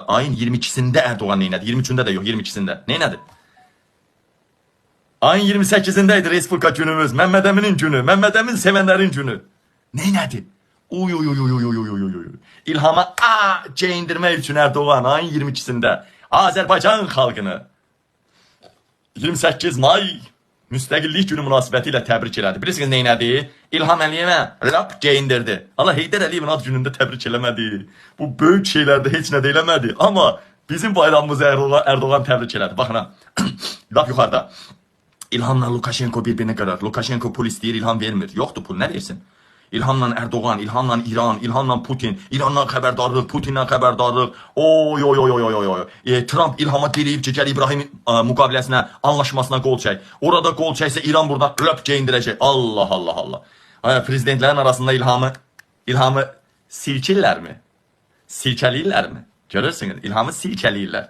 Ayın 22-sində Erdoğan neynədi? 23-ündə də yox, 22-sində. Neynədi? Ayın 28-ində idi Respublika günümüz. Məmməd Əminin günü. Məmməd Əmin sevənlərin günü. Neynədi? Uy uy uy uy uy uy uy uy uy. İlhama a geyindirmək üçün Erdoğan ayın 22-sində Azərbaycan xalqını 28 may Müstəqillik günü münasibəti ilə təbrik elədi. Bilirsiniz nə elədi? İlham Əliyevə lap geyindirdi. Allah Heydər Əliyevin ad günündə təbrik eləmədi. Bu böyük şeylərdə heç nə də eləmədi. Amma bizim bayramımızı Erdoğan təbrik elədi. Baxın ha. Lap yuxarıda. İlhamla Lukashenko bir-birini qırır. Lukashenko pul istəyir, İlham vermir. Yoxdur pul, nə versin? İlhamla Erdoğan, İlhamla İran, İlhamla Putin, İrandan xəbərdarlıq, Putindən xəbərdarlıq. Oy oy oy oy oy oy. Trump İlhama deyib ki, gəl İbrahim müqaviləsinə, anlaşmasına qol çək. Orada qol çəksə İran buradan löp geyindirəcək. Allah Allah Allah. Ay, prezidentlərin arasında İlhamı silkirlərmi? Silkələyirlərmi? Görürsünüz, İlhamı silkələyirlər.